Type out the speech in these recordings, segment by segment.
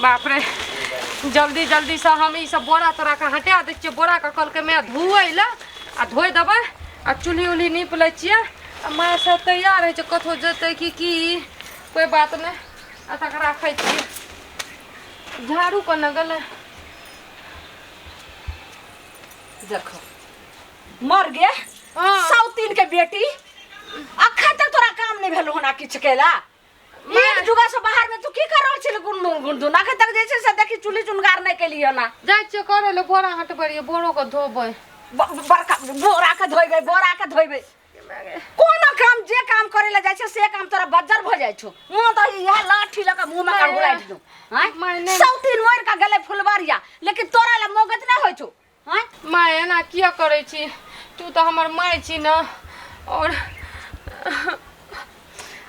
बाप रे, जल्दी जल्दीसँ हम ई सब बोरा तोराके हटा दै छियै। बोराके कहलकै माय धोअ लए, आ धोइ देबै आ चूल्ही उल्ही नीप लै छियै। आ माय सब तैयार होइ छै, कतहु जेतै कि की, कोइ बात नहि। आ तक राखै छियै। झाड़ू कोना गेलै? देखो मर गे। हाँ। सौतीन के बेटी, अखन तक तोरा काम नहीं भेलो होना किछु केला। एक जुगा से बाहर में तू की कर रहल छिल गुंडुन गुंडुन? अखन तक जे छै से देखी चूल्ही चुनगार नहीं केली होना। जाइ छियै करै लए, बोरा हटबै रहियै, बोरो के धोबै। बड़का बोरा के धोइबै, बोरा के धोइबै। कोनो काम जे काम करे ला जाइ छै से काम तोरा बज्जर भ जाइ छौ। मुँह तऽ इएह लाठी लऽ के मुँह में कड़गुराइ दियौ। आँय? माय नहि। सौतीन मरि के गेलै फुलबारिया, लेकिन तोरा ला मौगत नहि होइ छौ। आँय? माय, एना किया करै छी? तू तऽ हमर माय छी ने। और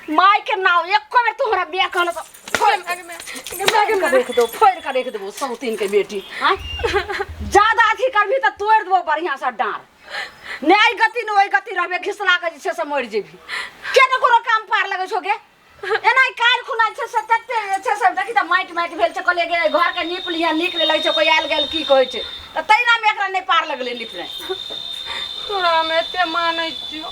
माय के नाव एको बेर तू हमरा बियाह कहल तऽ फोड़ि के रख दो, फोड़ि के रख देबो सौतीन के बेटी। आँय? ज्यादा अथी करबही तऽ तोड़ि देबो बढ़िआँ से डाँड़। ने एहि गति ने ओहि गति रहबे, घिसला के जे छै से मरि जेबही। के ने कोनो काम पार लगै छौ गे? एना काल्हि खुना जे छै से तते जे छै से देखी तऽ माटि माटि भेल छै। कहलियै गे, घरके नीप लिहे, नीक नहि लगै छै, कोइ आयल गेल की कहै छै, तऽ तहिनामे एकरा नहि पार लगलै नीपनाइ। तोरा हम एते मानै छियौ,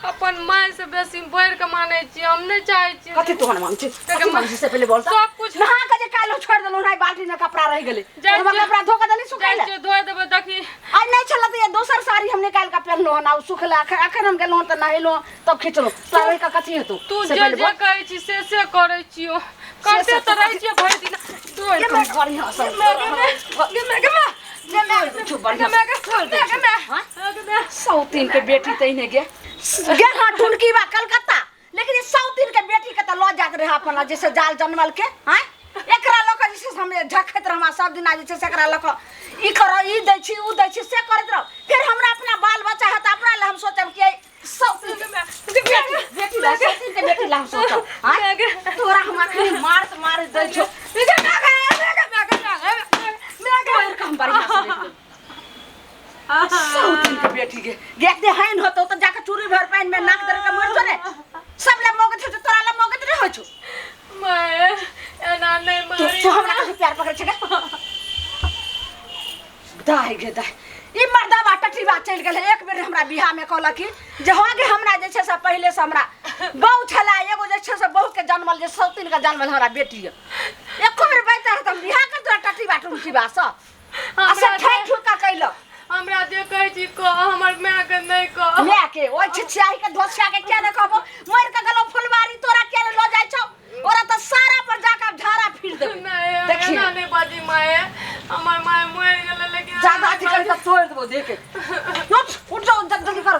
अपन माय से बेसी बढ़ि के मानै छियौ। हम नहि चाहै छियौ। कथी तोहर मान छी? कथी मान छी से पहिले बोल। सब कुछ। नहा के जे काल्हि छोड़ि देलहुँ, नहि बाल्टी में कपड़ा रहि गेलै। जाइ हमरा छियौ। कपड़ा धो के देली सुखै जाइ लए। छियौ धोइ देबै, देखी। आइ नहि छल तऽ दोसर साड़ी हम निकालि कऽ पहिनलहुँ हन आ ओ सुखलै। अखन हम गेलहुँ हन तऽ नहेलहुँ तब खिचलहुँ। तोरा रहि कऽ कथी हेतौ तू से जे पहिले जे बोल। कहै छी से से करै छियौ, करते से तऽ तू रहै छियै भरि दिन। धोइ गे माय, बढ़िआँ सँ। गे माय, गे माय, गे माय, गे माय, चुप, बढ़िआँ गे माय, गे सँ। माय, गे माय, हाँ? गे माय। सौतीन के बेटी तहिने गे गे। हाँ, टुनकी बा कलकत्ता, लेकिन ई सौतीन के बेटी के तऽ लऽ जाइत रहे अपन जैसे जाल जनमल के। आँय, एकरा लऽ कऽ जे छै से हम झखैत रहमा सब दिना, जे छै से एकरा लऽ कऽ ई करऽ, ई दै छी, उ दै छी, से करैत रह। फेर हमरा अपना बाल बच्चा हेतै, अपना लए हम सोचब कि सौतीन के बेटी, बेटी लए, सौतीन के बेटी लए हम सोचब। आँय, तोरा हम अखनी मार मार दै छौ। तोड़ के हम बढ़िआँ से रखि देबौ। सौतीन के बेटी के देखते हैन होतो तऽ जाके चूड़ी भर पानि में नाक दर के मर जो ने। सब ले मौगत छौ, तोरा ले मौगत नहीं होइ छौ। माय, एना नहि तू मारी। तू हमरा कथी प्यार पकड़ै छै गे? दाय गे दाय, ई मर्दाबा टटीबा चलि गेलै। एक बेर हमरा बियाह में कहलक कि जे हँ गे, हमरा जे छै से पहिले से हमरा बहू छलै एगो, जे छै से बहू के जनमल, जे सौतीन के जनमल हमरा बेटी यऽ। एको बेर बाजि रहत हम बियाह कर तोरा टटीबा टुनकीबा सँ, आ से ठेक ठुक के कैलक। हमरा जे कहै छी कह, हमर माय के नहि कह। माय के, ओहि छिछियाही के धोसिया के किया नहि कहबो? मरि के गेलौ फुलबारी, तोरा किया नहि लऽ जाइ छौ? ओरा तऽ सारा पर जाके आब झाड़ा फिर देबै। नहि, देखी। एना नहि बाजी माय, हमर माय मरि गेलै, लेकिन ज्यादा अथी करी तऽ तोड़ि देबो देह के। उठ, उठ जाओ, जल्दी जल्दी कर।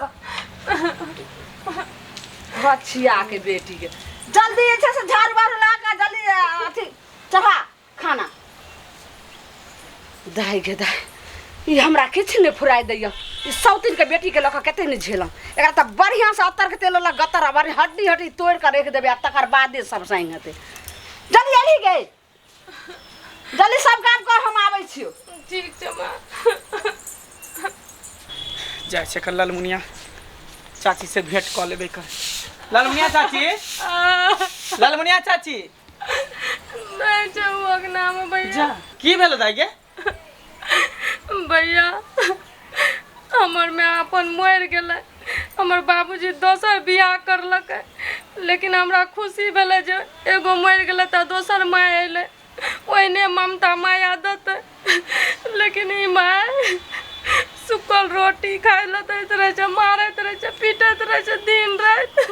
बचिया के बेटी के जल्दी जे छै से झाड़ू बारू ला के जल्दी अथी चढ़ा खाना। दाइ गे दाइ, ई हमरा किछु नहि फुराइ दैए। ई सौतिनके बेटीके लऽ कऽ कतेक नहि झेलम। एकरा तऽ बढ़िआँसँ अत्तरके तेल लऽ गत्तर आ बढ़िआँ हड्डी हड्डी तोड़ि कऽ राखि देबै आ तकर बादे सब सङ्ग हेतै। जल्दी अयली गे, जल्दी सब काम कर, हम आबै छियौ। ठीक छै माँ। जाइ छै एखन ललमुनिया चाची से भेंट कऽ लेबै कर। ललमुनिया चाची, ललमुनिया चाची। नहि छै ओ अङ्गनामे भैया। जा, की भेल दाइ गे? भैया, हमर माय अपन मरि गेलै, हमर बाबूजी दोसर बियाह करलकै, लेकिन हमरा खुशी भेलै जे एगो मरि गेलै तऽ दोसर माय अयलै, ओहिने ममता माया देतै। लेकिन ई माय सुखल रोटी खाइ लए दैत रहै छै, मारैत रहै छै, पीटैत रहै छै दिन राति।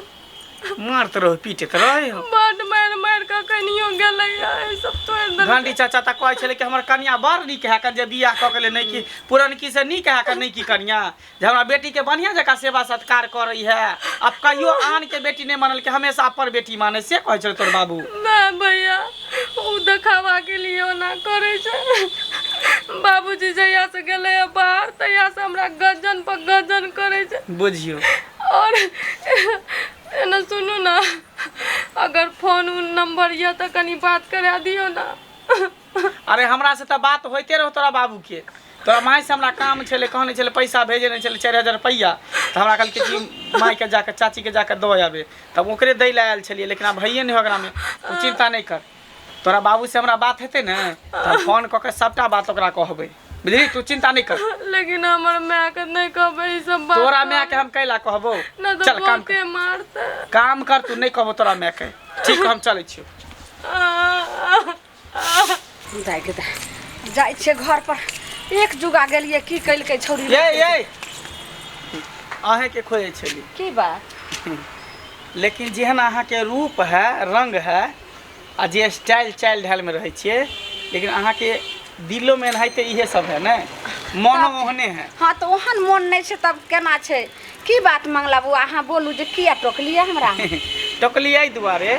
मारत रहो, पीटैत रहे। बड मारि मारि कऽ कनियो गेलै ई सब तोड़ि देलकै। घंटी चाचा तऽ कहै छलै कि हमर कनिया बड़ नीक है, जे बियाह कऽ के नहि कि पुरनकी से नीक है, नहि कि कनिया जे हमरा बेटी के बढ़िया जकाँ सेवा सत्कार करै है, आब कहियो आन के बेटी नहि मानल कि हमेशा अपन बेटी माने, से कहै छलै तोर बाबू। नहि भैया, ओ देखावा के लिए ओना करै छै। बाबूजी जहिया से गेलै हँ बाहर तहिया से हमरा गजन पर गजन करै छै। बुझियौ। और एना सुनू ने, अगर फोन उन नंबर यऽ तऽ कनि बात करा दियौ ने। अरे, हमरा से तऽ बात होइते रहो तोरा बाबू के। तोरा माय से हमरा काम छलै, कहने छलै पैसा भेजने छलै 4000 रुपैआ, तऽ हमरा कहलकै कि मायके जाके चाचीके जाके दऽ आबे, तब ओकरे दै लए आयल छलियै, लेकिन आब भइए नहि ओकरामे। तू चिन्ता नहि कर, तोरा बाबू से हमरा बात हेतै ने तऽ हम फोन कऽ के सबटा बात ओकरा कहबै बुझली तू चिंता नहि कर लेकिन हमर माय के नहि कहबै ई सब बात तोरा माय के हम कैला कहबो ना तो चल काम कर बहुते मारतै काम कर तू नहि कहबो तोरा माय के ठीक हम चलै छियौ दाइ के दाइ जाइ छियै घर पर एक जुगा गेलियै की केलकै छौरी ये ये अहें के खोजै छली की बात लेकिन जेहन अहाँके रूप है रंग है आ जे स्टाइल चाइल ढाल में रहै छियै लेकिन अहाँके दिलो में एनाहिते इहे सब है ने मोनो ओहने है हाँ तऽ ओहन मोन नहि छै तब केना छै की बात मंगला बौआ अहाँ बोलू जे किया टोकलियै हमरा टोकलियै एहि दुआरे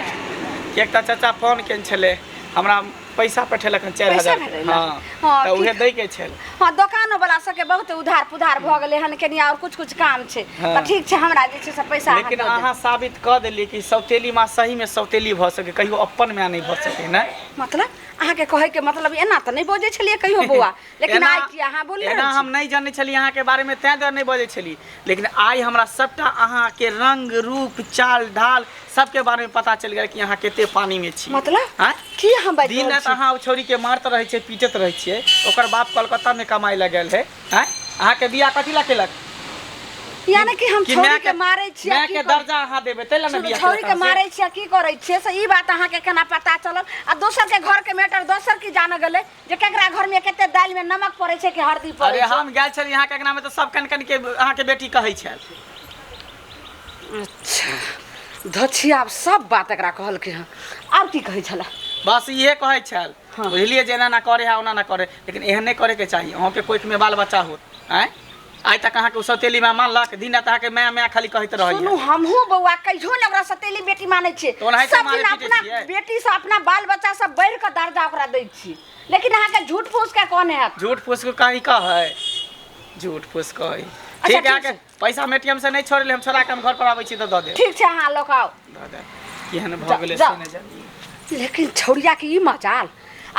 कि एकटा चाचा फोन केने छलै हमरा पैसा पठेलक हन चारि पैसा हजार भेटल? हँ हँ, तऽ उहे की- दै के छल हाँ दोकानो वाला सबके बहुत उधार पुधार भऽ गेलै हन कनि आओर कुछ कुछ काम छै हाँ। तऽ ठीक छै हमरा जे छै से पैसा अहाँ लेकिन दऽ देब। अहाँ साबित कऽ देलियै कि सौतेली माँ सहीमे सौतेली भऽ सकै कहियो अपन माय नहि भऽ सकै ने मतलब अहाँके कहैके मतलब एना तऽ नहि बजै छलियै कहियो बौआ लेकिन एना- आइ की अहाँ बोलि एना रहल हम छी नहि जानै छलियै अहाँके बारेमे तेँ दुआरे नहि बजै छली लेकिन आइ हमरा सबटा अहाँके रंग रूप चाल ढाल सबके बारेमे पता चलि गेल कि अहाँ कते पानीमे छी मतलब आँय? की हम बाजि दिन रहल राति छी अहाँ ओ छौड़ीके मारैत रहै छियै पीटैत रहै छियै ओकर बाप कलकत्तामे कमाइ लए गेल है आँय अहाँके बियाह कथी लए केलक यानी कि हम कि छौड़ी माय के मारै छियै माय की के करै- दर्जा अहाँ देबै ताहि लए ने सुनू, बियाह छौड़ी केलक के अहाँसे? मारै छियै की करै छियै से ई बात अहाँके केना पता चलल आ दोसर के घर के मैटर दोसर की जान गेलै जे केकरा घर में कते दालि में नमक पड़ै छै कि हरदी पड़ै अरे छै हम गेल छलियै अहाँके अंगना में तऽ सब कन कन के अहाँके बेटी कहै छल अच्छा धछिया आब सब बात एकरा कहलकै हँ आब की कहै छलै बस इहे कहै छल हाँ। बुझलियै जे एना एना करे है ओना ना करे लेकिन एहन नहि करे के चाही अहाँके कोखिमे बाल बच्चा होत आँय आइ तक अहाँके ओ सौतेली माय मानलक दिन राति अहाँके माय माय खाली कहैत रहैए सुनू हमहूँ बौआ कहियो ने ओकरा सतेली बेटी मानै छियै तऽ ओनाहिते सब मारै दिन पीटै अपना छियै? बेटी से अपना बाल बच्चा से बढ़ि कऽ दर्जा ओकरा दै छी लेकिन अहाँके झूठ फूस के कोन हैत झूठ फूस के कहीं कहै झूठ फूस कहै अच्छा, ठीक है ठीक अहाँके पैसा हम एटीएम से नहि छोड़ले हम छोड़ा के हम घर पर आबै छी तऽ दऽ देब ठीक छै अहाँ लऽ कऽ आउ दऽ देब केहन भऽ जा- गेलै जा। से नहि जानी लेकिन छौड़िया के ई मजाल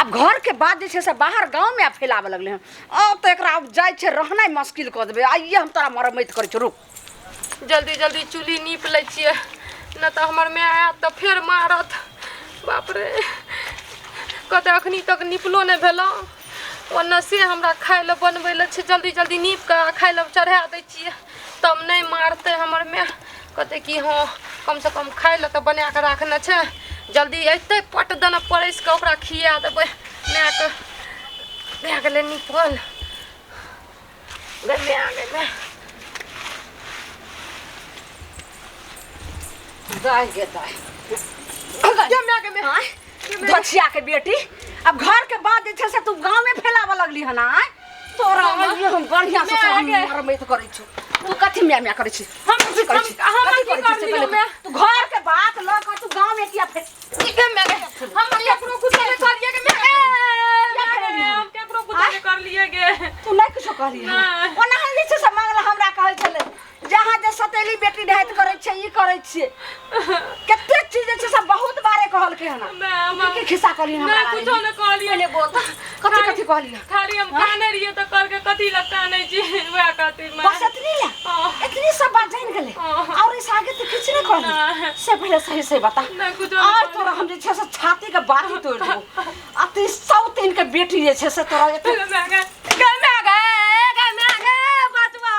आब घर के बात जे छै से बाहर गाँव में आब फैलाबऽ लगलै हन आब तऽ एकरा आब जाइ छै रहनाइ मुश्किल कऽ देबै आइए हम तोरा मरम्मत करै छी रुक जल्दी जल्दी चूल्ही नीप लै छियै नहि तऽ हमर माय आयत तऽ फेर मारत बाप रे कहतै अखनी तक निपलो नहि भेलौ ओन्ने से हमरा खाय लए बनबै लए छै जल्दी जल्दी नीप कऽ खाय लए चढ़ा दै छियै तब नहि मारतै हमर माय कहतै कि हँ कमसँ कम खाय लए तऽ बना कऽ राखने छै जल्दी अयतै पट दना परसि कऽ ओकरा खिया देबै मायके भए गेलै निपल गै माय गै माय दाइ गे दाइ गे माय गे माय धछिया के बेटी अब घर के बात जे छै से तू गाँव में फैलाबऽ लगली हन आँय तोरा आइए हम बढ़िया से तोरा हम मरम्मत करै छी तू कथी म्या म्या करै छी हम कथी करै छी हम कथी की करै छी से करलियौ पहिले म्या? तू घर के बात लऽ कऽ तू गाँव में किया फे गे माय गे हम केकरो कुछ नहि करलियै गे माय किया फैलेलियै हम केकरो कुछ नहि करलियै गे तू नहि किछो कहली हन नहि। ओना जे छै से मंगला हमरा कहै छलै जे अहाँ जे सतेली बेटी रहैत करै छियै ई करै छियै कते चीज जे छै से बहुत बारे कहलकै हन माय की की खिस्सा कहली हमरा नहि बारेमे? कुछो नहि कहलियै पहिले बोल तऽ कथी कथी कहली हन? खाली हम कानै रहियै तऽ कहलकै कथी लए कानै छी वएह खातिर माय बस एतनी ला हाँ। एतनी सब बात जान गेलै हाँ। और इस आगे तो किछु नहि कहली नहि। से पहिले सही से बता नहि, कुछो नहि और तोरा हम जे छै से छाती के बाती तोड़ देबो आ ती सौ तीन के बेटी जे छै से तोरा एते गे माय गे गे माय गे गे माय गे बचवा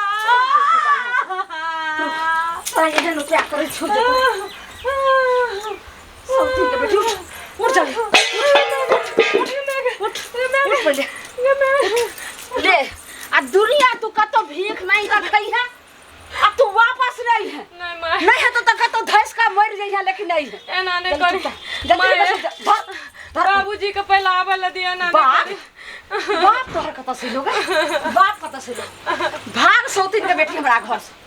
तोरा एहन रुपया करै छौ जे सौ तीन के बेटी उठ उठ जल्दी उठ उठ उठ पहिले ले आ दुनिया तू कतौ भीख मांगि कऽ खैहे आ तू वापस नहीं है नहीं माय नहीं है तो तक तो धस का मर जइहे लेकिन नहीं है एना नहीं जल्दी करी चुपचाप, जल्दी माय, बस धर धर बाबूजी के पहले आवे ला दिया ना बाप बाप तोहर कतऽ से लोग बाप कतऽ से लोग भाग सौतीन के बेटी हमरा घर से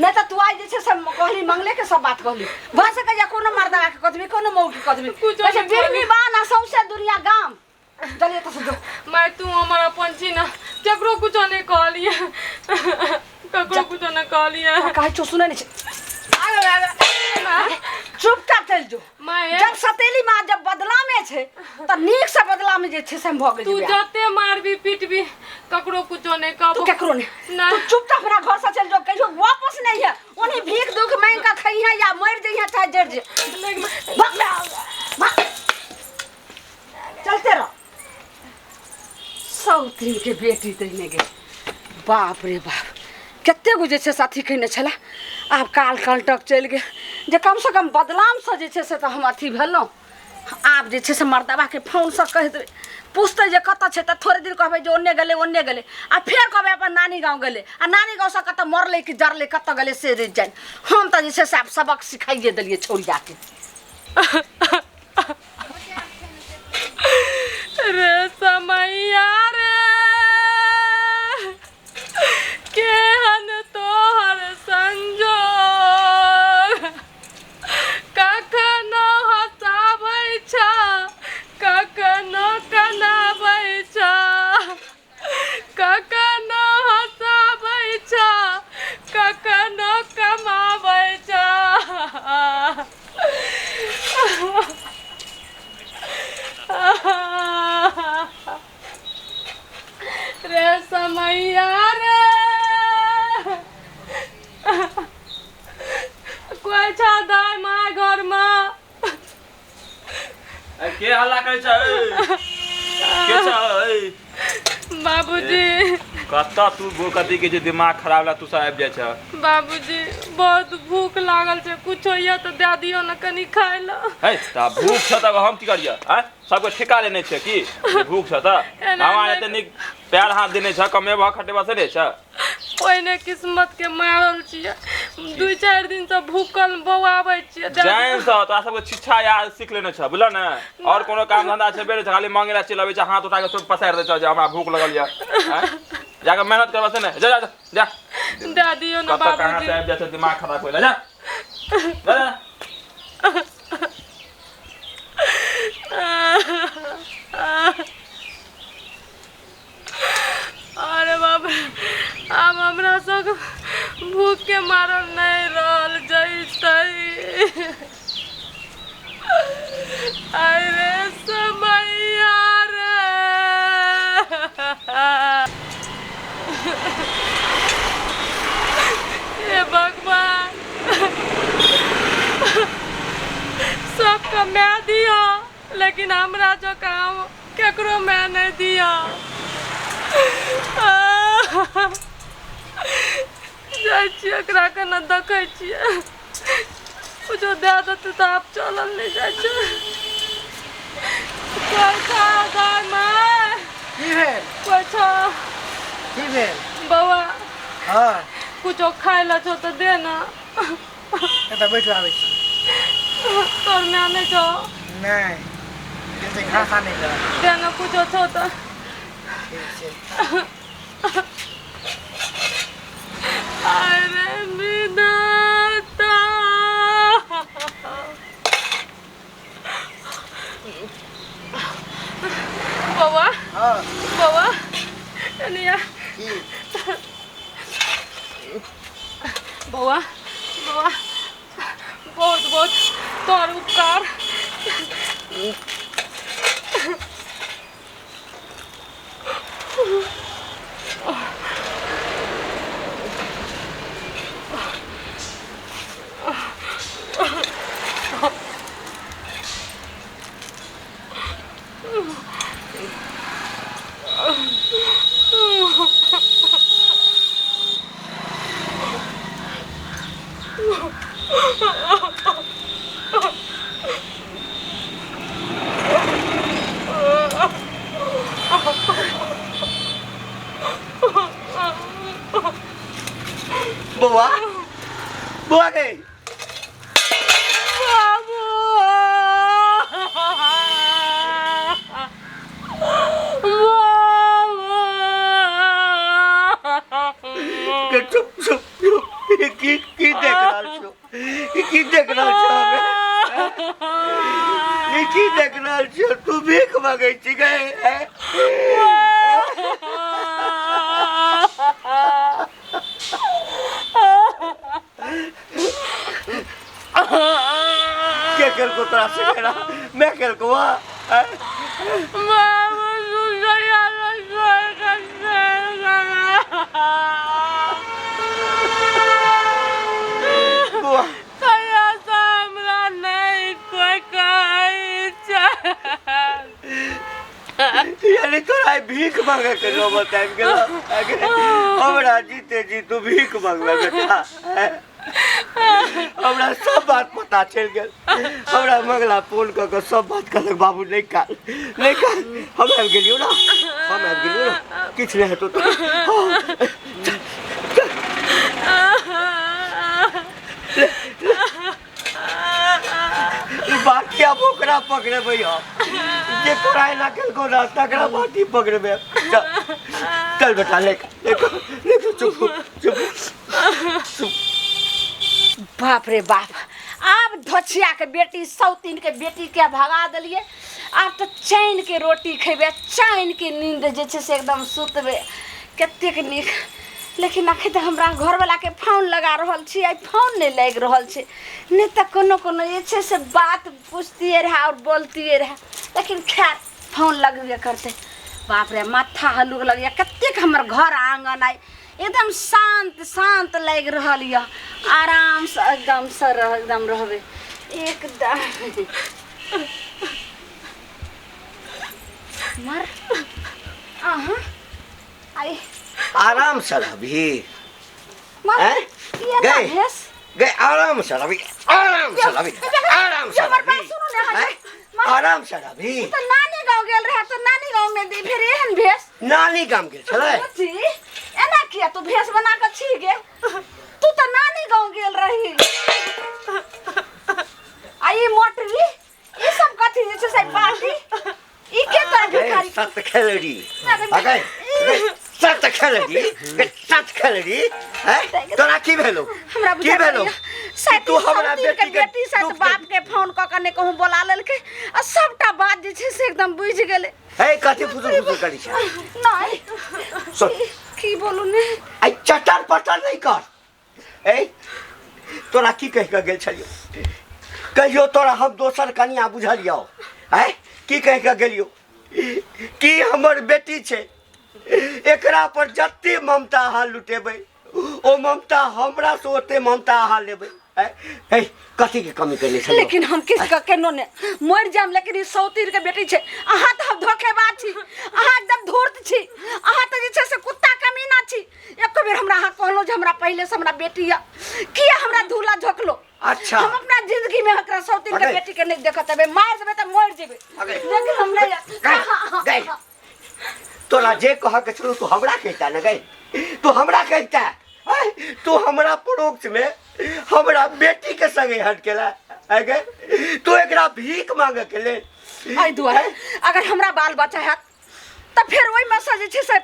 नहीं तऽ तू आइ जे छै से कहली मंगले के सब बात कहली भऽ सकैया कोनो मर्दा के कदमी कोनो मऊ के कदमी कुछो कहै छै नहि कहली। बिरनी बान आ सौंसे दुनिया गाम चलिए तऽ जो माय तू हमर अपन छी ना केकरो कुछो नहीं कहलिए ककरो कुछो नहीं कहलिए कहै छौ सुनै नहि छै चुपचाप चलि जो माय जब सतेली माँ जब बदला में छै तऽ नीक से बदला में जे छै से हम भऽ तू गेल जते मारबी पीटबी ककरो कुछो नहीं तू कहबो केकरो नहीं नहीं। तू चुपचाप हमरा घर से चलि जो कहियो वापस नहीं है ओन्ही भीख दुख मांगि कऽ खइहे या मरि जइहे चाहे जरि जे नहीं, भाग, भाग। चलते रह। सौतीन के बेटी तहिने गे, बाप रे बाप, कते गो जे छै से अथी कयने छलै, आब काल कंटक चलि गेल जे कमसँ कम बदलामसँ जे छै से तऽ हम अथी भेलहुँ। आब जे छै से मर्दबाके फोनसँ कहि देबै, पुछतै जे कतऽ छै तऽ थोड़े दिन कहबै जे ओन्ने गेलै ओन्ने गेलै, आ फेर कहबै अपन नानी गाँव गेलै, आ नानी गाँवसँ कतऽ मरलै कि जरलै कतऽ गेलै से नहि जानि। हम तऽ जे छै से आब सबक सिखाइए देलियै छौड़ियाके। रे समैया रे, केहन तोहर संजोग, कखनो हँसाबै छ कखनो कनाबै छ, कखनो हँसाबै छ कखनो कमाबै छ। रे समैया रे, कोइ छ दाइ माय घरमा? के हल्ला करै छै? के छै? बाबूजी। कतऽ तू गो कथी के जे दिमाग खराब ला तू सब आबि जाइ छ? बाबूजी बहुत भूख लागल छै, कुछो यऽ तऽ दए दियौ ने कनि खाय लए। है तऽ भूख छ तऽ हम की करियै? आँय, सबके ठेका लेने छै की जे भूख छ तऽ? एना भगवान नहि। एते नीक पैर हाथ देने छ, कमेबह खटेबह से नहि छ? ओहिने किस्मत के मारल छियै, 2-4 दिन से भूखल बौआबै छियै। जानि सँ तोरा सबके शिक्षा यार सीख लेने छ, बुझल ने? और कोनो काम धंधा छेबे नहि छै, खाली मांगे ला चलि अबै छै, हाथ उठा के सब पसारि दै छ जे हमरा भूख लगल यऽ। आँय, जाके मेहनत करबह से ने? जा जा जा, दए दियौ ने कतऽ कहाँ बाबूजी। से आबि जाइ छै दिमाग खराब होय ला। जा जा जा। अरे बाप रे, आब हमरा सब भूख के मारल नहीं रहल जैतै। अरे समैया रे, हे भगवान, सबके my दिया लेकिन हमरा जो काम केकरो my नहीं दिया। जाइ छियै एकरा केना देखै छियै, कुछो दए देतै तऽ आब चलल नहि जाइ छै। कोइ छौ दाइ माय? की भेल? कोइ छौ? की भेल बौआ? हँ, कुछो खाय लए छौ तऽ दे ने। एतऽ बैठ, आबै छी। तोर my नहि छौ? नहि, जैसे घास आनै लए। दे ने कुछो छौ तऽ। ठीक छै। अरे विधाता, बौआ। हँ बौआ, एनिया। की? बौआ, बौआ, बहुत बहुत तोहर उपकार। बौआ, बौआ गे। बाबू, के चुप चुप चुप, ई की की देख रहल छौ? ई की देख रहल छौ हमे? ई की देख रहल छौ? तू भीख मांगै छी गे? हैं? के केलको तोरा से केना? मैं केलको वा? हैं? बाबू, सुसैया। बौआ, कहिया से हमरा नहि कोइ कहै छै। नहीं तोरा आइ भीख मांगे के नौबत आबि गेल। हमरा जीते जी तू भीख मांगबे बेटा। हमरा सब बात पता चलि गेल। हमरा मंगला फोन कऽ के सब बात कहलक, बाबू नहि काल नहि काल, हम आबि गेलियौ ना, हम आबि गेलियौ ना, किछु नहि हेतौ तो। ई बाटी आब ओकरा पकड़ेबै हम जे तोरा एना केलको ना, तकरा बाटी पकड़ेबै। चल चल बेटा, ले ले ले, चुप चुप चुप। बाप रे बाप, आब धोछिया के बेटी सौतीन के बेटी के भगा देलिए। आब तो चैन के रोटी खेबे, चैन के नींद जे छै से एकदम सुतबे, कतेक नीक। लेकिन अखन तऽ हमरा घरवला के फोन लगा रहल छी, आइ फोन नहि लागि रहल छै। नहि तऽ कोनो कोनो जे छै से बात पूछतियै रहए आओर बोलतियै रहए, लेकिन खैर फोन लगबे करतै। बाप रे, माथा हल्लुक लगैए। कतेक हमर घर आङ्गन आइ एकदम शान्त शान्त लागि रहल यऽ, आरामसँ एकदमसँ रह एकदम रहबै एकदम। मर अहाँ आई आराम से रहबी। मर हैं? ई एना गए। भेस गए, आराम से रहबी, आराम से रहबी, आराम से हमर बात रहबी। सुनू ने अहाँ। हैं? आराम से रहबी। तऽ नानी गाँव गेल रहे तऽ नानी गाँव में दी फिर एहन भेस। नानी गाम गेल छलै? जी, एना किया तू भेस बना कऽ छी गे? तू तऽ नानी गाँव गेल रही। आ ई मोटरी ई सब कथी जे छै से बाटी ई के तोरा गए, भिखारी? सत खेलड़ी अगै, सत खेलड़ी, सत खेलड़ी। हैं, तोरा की भेलो? हमरा की बुझा भेलो? शायद तू हमरा के बेटी के बेटी शायद दुख बाप के फोन कऽ के नहि कहूँ बोला लेलकै आ सबटा बात जे छै से एकदम बुझि गेलै। हे, कथी फुसुर फुसुर करै छै? नहि सुन। की बोलू ने? आइ चटर पटर नहि कर। ए, तोरा की कहि कऽ गेल छलियौ? कहियो तोरा हम दोसर कनिया बुझलियौ? आँय, की कहि कऽ गेलियौ कि हमर बेटी छै, एकरा पर जते ममता अहाँ लुटेबै ओ ममता हमरा से ओते ममता अहाँ लेबै। आँय, हे, कथी के कमी केने छलियौ? लेकिन हम किछु कऽ केनो ने मरि जायब, लेकिन ई सौतीर के बेटी छै। अहाँ तऽ हम धोखेबाज छी, अहाँ एकदम धूर्त छी, अहाँ तऽ जे छै से कुत्ता कमीना छी। एको बेर हमरा अहाँ कहलहुँ जे हमरा पहिले से हमरा बेटी यऽ, किया हमरा धूला झोकलो? अच्छा। हम अपना जिंदगी में एकरा सौतीन के अगे। बेटी के नहीं देखत हेबै, मारि देबै तऽ मरि जेबै, अगे। लेकिन हम नहीं। गए, गए। तोरा जे कह के छलौ तू हमरा कहिता ने गई, तू हमरा कहिता। आँय, तू हमरा परोक्ष में हमरा बेटी के संगे हट केला। आँय गई, तू एकरा भीख मांगे के लेल। एहि दुआरे अगर हमरा बाल बच्चा हैत तऽ फेर ओहिमे से जे छै से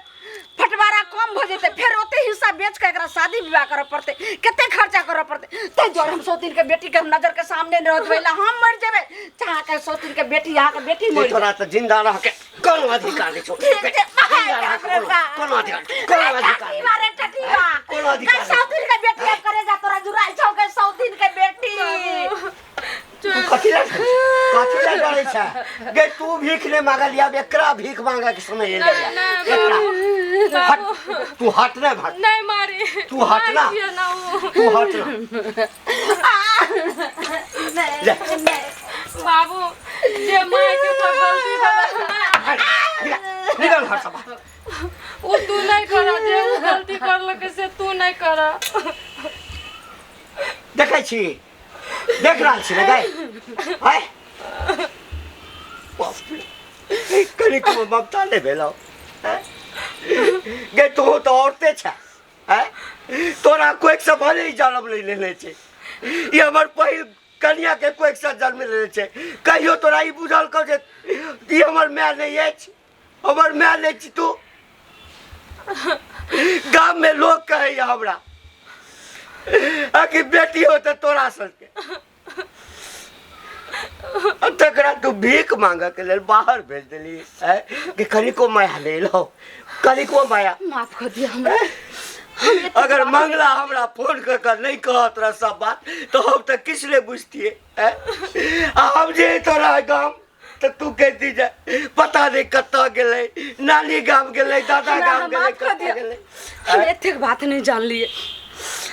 फटवारा कम भऽ जेतै, फेर ओते हिस्सा बेच के एकरा शादी विवाह करऽ पड़तै, कते खर्चा करऽ पड़तै। ताहि दुआरे हम सौतीन के बेटी के हम नजर के सामने नहि रहऽ देबै। हम मरि जेबै चाहे के सौतीन के बेटी अहाँके बेटी मरि तोरा तऽ जिंदा रह के कोनो अधिकार नहि छौ। ठीक छै। जिंदा रह के कोनो कोनो अधिकार, कोनो अधिकार नहि। टटीबा रे टटीबा, कोनो अधिकार गै सौतीन के बेटी आब करे जा तोरा जुड़ाइ छौ गै सौतीन के बेटी। तू कथी लए, कथी लए डरै छै गे? तू भीख नहि मांगलियै, आब एकरा भीख मांगे के समय एलै। नहि, एकरा हट, बाबू। तू हट ने भाग। नहीं मारी। तू हट ना। मार दिया ना वो। तू हट ना। ले। बाबू, जे माय के तो गलती भेलै ना, हट, निकल, निकल घर से बाहर। उ तू नहीं कर, जे उ गलती करलकै से तू नहीं कर। देखै छी, देख रहल छी ने गै? आँय, बाप रे, कनिको ममता नहि भेलौ? आँय? गे, तू तऽ औरते छै। आँय, तोरा कोइक से भले ही जन्म नहि लेने छै, ई हमर पहिल कनिया के कोइक से जन्म लेने छै। कहियो तोरा ई बुझल कौ जे ई हमर माय नहि अछि? हमर माय नहि छी तू? गाम में लोग कहैया हमरा आ कि बेटी हो तऽ तोरा सबके, आ तकरा तू भीख मांगऽ के लेल बाहर भेज देली है कि कनिको माया नहि एलौ, कनिको माया। माफ कऽ दिअ हमरा। अगर मंगला हमरा फोन कऽ के नहि कहत रह सब बात तऽ हम तऽ किछु नहि बुझतियै। आ हम जे तोरा गाम तऽ तू कहती जे पता नहि कतऽ गेलै, नानी गाम गेलै, दादा हमरा गाम गेलै, माफ कऽ कतऽ दिअ। गेलै। हम एतेक बात नहि जानलियै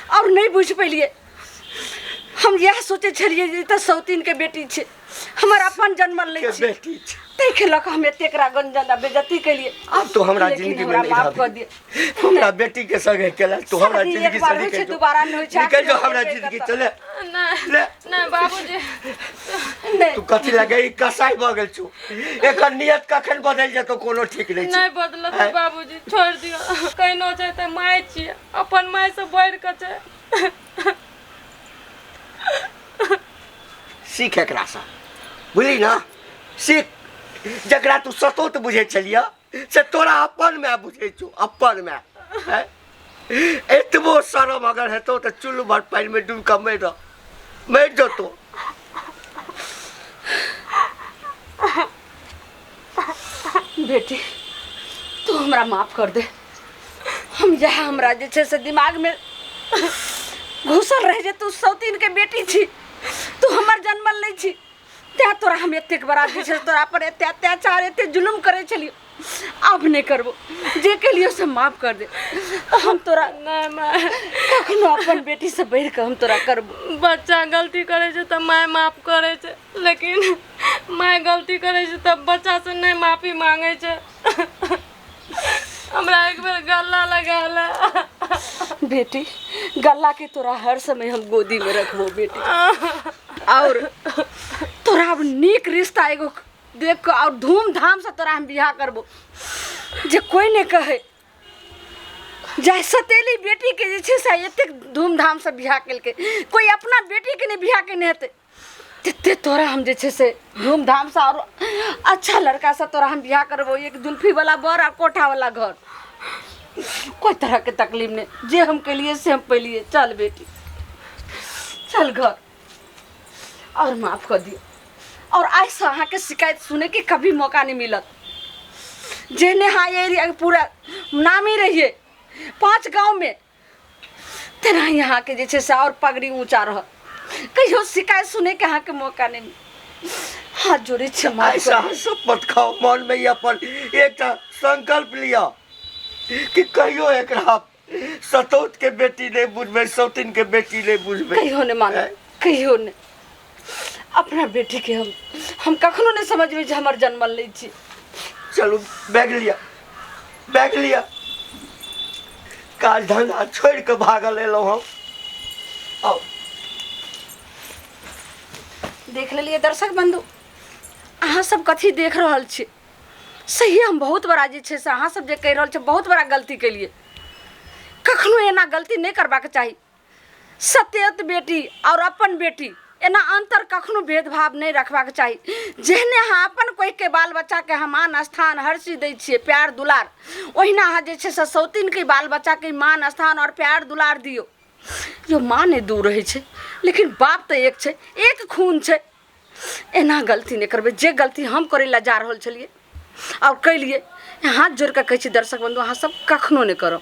आओर नहि बुझि पेलियै। हम इएह सोचै छलियै जे ई तऽ सौतीन के बेटी छै, हमर अपन जन्मल नहि के छै। बेटी छै। ताहिके लऽ कऽ हम एतेक गंजन आ बेइज्जती केलियै। आब तू हमरा लेकिन जिंदगी में हमरा नहीं माफ रहबी। कऽ दिअ। हमरा बेटी के संगे केला तू हमरा शादी एक जिंदगी बार से होइ छै, निकल जो। दोबारा नहि होइ छै। निकल जो हमरा आखिरी जिंदगी बेर चले। नहि ले। नहि बाबूजी। नहि। तू कथी लगे ई कसाई भऽ गेल छौ, एकर नियत कखन बदलि जेतौ कोनो ठीक नहि छै। नहि बदलत बाबूजी, छोड़ि दियौ। कहिनो छै तऽ माय छियै, अपन माय से बढ़ि कऽ छै। सीख एकरासँ, बुझली ने? सीख, जकरा तू सतौत बुझै छलियै से तोरा अपन माय बुझै छौ, अपन माय। हैं? एतबो शरम अगर हेतौ तऽ चुल्लू भर पानिमे डूबि कऽ मरि रह, मरि जेतौ। बेटी तू हमरा माफ कर दे। हम इएह हमरा जे छै से दिमागमे घुसल रहे जे तू सौतीन के बेटी छी, तू हमर जन्मल नहि छी, तैं तोरा हम एतेक बड़ा जे छै तोरा पर एते अत्याचार एते जुलुम करै छलियौ। आब नहि करबो, जे केलियौ से माफ कर दे। हम तोरा नहि माय, कखनो अपन बेटी से बढ़ि कऽ हम तोरा करबो। बच्चा गलती करै छै तऽ माय माफ करै छै, लेकिन माय गलती करै छै तऽ बच्चा से नहि माफी मांगै छै। हमरा एक बेर गला लगा ले बेटी, गला के तोरा हर समय हम गोदी में रखबो बेटी। और तोरा अब नीक रिश्ता एगो देख के और धूमधाम से तोरा हम बियाह करबो, जे कोई नहीं कहे जाय सतेली बेटी के जे छै से एतेक धूमधाम से बियाह केलकै, कोई अपना बेटी के नहीं बियाह केने हेतै तते तोरा हम जे छै से धूमधाम से और अच्छा लड़का से तोरा हम बियाह करबो। एक जुल्फी वाला बर आ कोठा वाला घर, कोई तरह के तकलीफ नहीं। जे हम केलिए से हम पेलिए। चल बेटी चल घर, और माफ कर दियो। और आइ से अहाँके शिकायत सुने के कभी मौका नहीं मिलत। जेहने हाँ एरिया के पूरा नामी रहिए 5 गाँव में, तेना ही अहाँके जे छै से और पगड़ी ऊँचा रहत। कहियो शिकायत सुने के अहाँके मौका नहीं मिलत। हाथ जोड़ै छी, माफ ऐसा करू। शपथ खाओ, मन में ही अपन एकटा संकल्प लिअ कि कहियो एकरा सतौत के बेटी नहीं बुझबै, सौतीन के बेटी नहीं बुझबै। कहियो नहीं मानब, कहियो नहीं। अपना बेटी के हम कखनो नहीं समझबै जे हमर जन्मल नहीं छी। चलू बैग लिअ, बैग लिअ। काज धंधा छोड़ के भागल एलहुँ हम। आउ। देख लेलियै दर्शक बंधु, अहाँ सब कथी देख रहल छी? सही हम बहुत बड़ा जे छै से अहाँ सब जे कहि रहल छी बहुत बड़ा गलती केलियै। कखनो एना गलती नहि करबाक चाही। सत्यत बेटी और अपन बेटी एना अंतर कखनो भेदभाव नहि रखबाक चाही। जेहने अहाँ अपन कोई के बाल बच्चा के हम मान स्थान हर चीज दै छियै, प्यार दुलार, ओहिना अहाँ जे छै से सौतीन के बाल बच्चा के मान स्थान और प्यार दुलार दियौ। यो माँ नहि दूर रहै छै, लेकिन बाप तऽ एक छै, एक खून छै। एना गलती नहि करबै जे गलती हम करै लए जा रहल छलियै और केलियै। हाथ जोड़ि कऽ कहै छी दर्शक बंधु, अहाँ सब कखनो नहि करब।